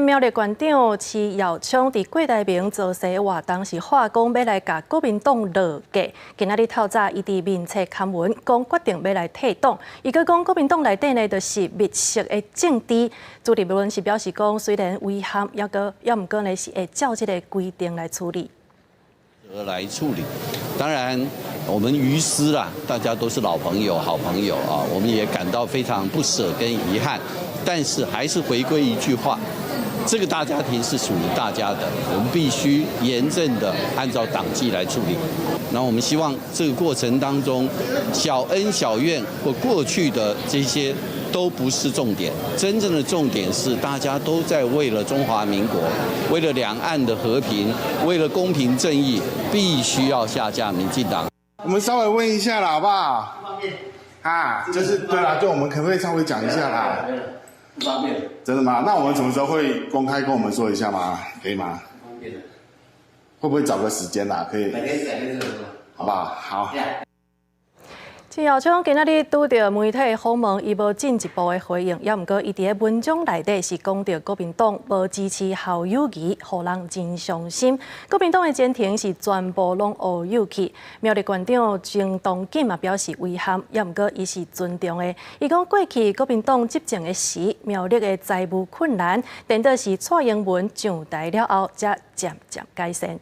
苗栗縣長徐耀昌佇郭台銘造勢活動時喊講欲來共國民黨落架。今仔日透早，伊佇面冊刊文，講決定欲來退黨。伊閣講國民黨內底呢，就是密室的政治。朱立倫是表示講，雖然遺憾，猶毋過呢是會照這個規定來處理。來處理。當然，我們於私啦，大家都是老朋友、好朋友啊，我們也感到非常不捨跟遺憾。但是還是回歸一句話，這個大家庭是屬於大家的，我們必須嚴正的按照黨紀來處理。那我們希望這個過程當中，小恩小怨或過去的這些都不是重點，真正的重點是大家都在為了中華民國，為了兩岸的和平，為了公平正義，必須要下架民進黨。我們稍微問一下啦，好不好？方便。啊，就是對啦，就我們可不可以稍微講一下啦？不方便。真的嗎？那我們什麼時候會公開跟我們說一下嗎？可以嗎？方便的。會不會找個時間啦？可以。改天改天再說。好不好？好。徐耀昌今仔日拄著媒體訪問，伊無進一步的回應，猶毋過伊佇咧文章內底是講著國民黨無支持侯友宜，予人真傷心。國民黨的前程是全部攏烏有去。苗栗縣長鄭東錦嘛表示遺憾，猶毋過伊是尊重的。伊講過去國民黨執政的時，苗栗的財務困難，顛倒是蔡英文上台了後，才漸漸改善。